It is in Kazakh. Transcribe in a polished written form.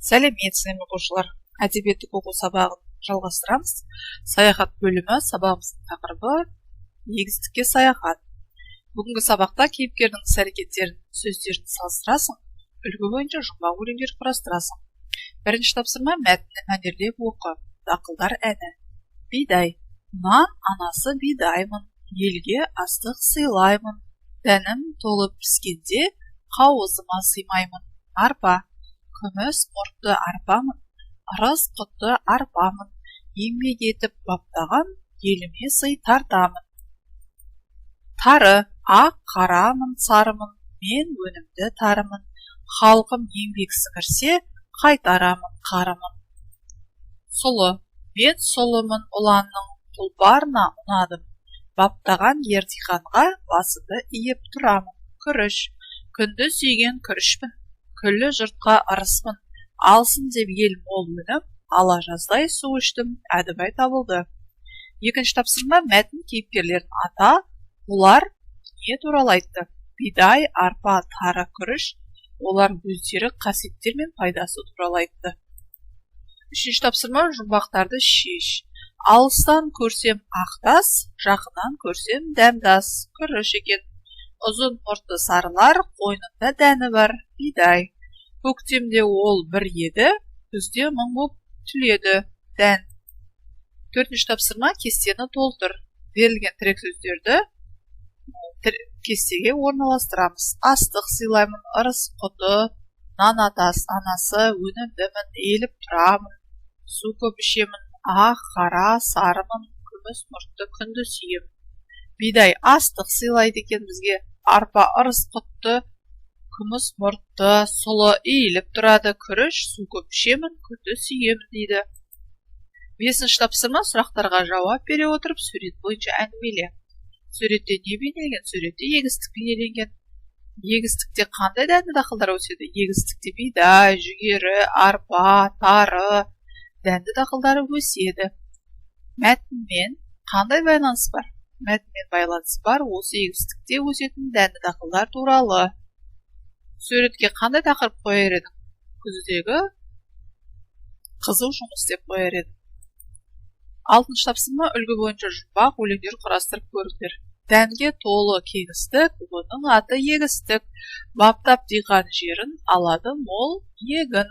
Сәлеметсіздер ме, оқушылар! Әдебиеттік оқу сабағын жалғастырамыз. Саяхат бөлімі. Сабағымыздың тақырыбы: егістікке саяхат. Бүгінгі сабақта кейіпкердің іс әрекеттерін, сөздерін салыстырасың, үлгі бойынша жұмбақ өлеңдер құрастырасың. Бірінші тапсырма: мәтінді мәнерлеп оқы. Дақылдар әні. Бидай. Нан анасы бидаймын, елге астық сыйлаймын, дәнім толып піскенде қауызыма сыймаймын. Арпа. Күміс мұртты арпамын, ырыс құтты арпамын, еңбек етіп баптаған еліме сый тартамын. Тары. Ақ, қарамын, сарымын, мен өнімді тарымын, халқым еңбек сіңірсе, қайтарамын қарымын. Сұлы. Мен сұлымын, ұланның тұлпарына ұнадым, баптаған ер диқанға басымды иіп тұрамын. Күріш. Күнді сүйген күрішпін, күллі жұртқа ырыспын, алсын деп ел мол өнім, ала жаздай су іштім. Әдібай Табылды. Екінші тапсырма: мәтін кейіпкерлерін ата, олар не туралы айтты? Бидай, арпа, тары, күріш. Олар өздері қасиеттер мен пайдасы туралы айтты. Үшінші тапсырма: жұмбақтарды шеш. Алыстан көрсем ақ тас, жақыннан көрсем дәмді ас. Күріш екен. Ұзын мұртты сарылар, қойнында дәні бар. Бидай. Көктемде ол бір еді, күзде мың боп түледі. Дән. Төртінші тапсырма: кестені толтыр. Берілген тірек сөздерді кестеге орналастырамыз. Астық сыйлаймын, ырыс құты, нан атас, анасы, өнімдімін, иіліп тұрамын, су көп ішемін, ақ, қара, сарымын, күміс мұртты, күнді сүйемін. Бидай астық сыйлайды екен бізге, арпа ырыс құтты, күміс мұртты, сұлы иіліп тұрады, күріш су көп ішемін, күнді сүйемін дейді. Бесінші тапсырма: сұрақтарға жауап бере отырып, сурет бойынша әңгімеле. Суретте не бейнеленген? Суретте егістік бейнеленген. Егістікте қандай дәнді дақылдар өседі? Егістікте бидай, жүгері, арпа, тары дәнді дақылдары өседі. Мәтінмен қандай байланыс бар? Мәтінмен байланыс бар, осы егістікте өсетін дәнді дақылдар туралы. Суретке қандай тақырып қояр едің? Күздегі қызу жұмыс деп қояр едім. Алтыншы тапсырма: үлгі бойынша жұмбақ өлеңдер құрастырып көріңдер. Дәнге толы кеңістік, оның аты егістік, баптап диқан жерін, алады мол егін.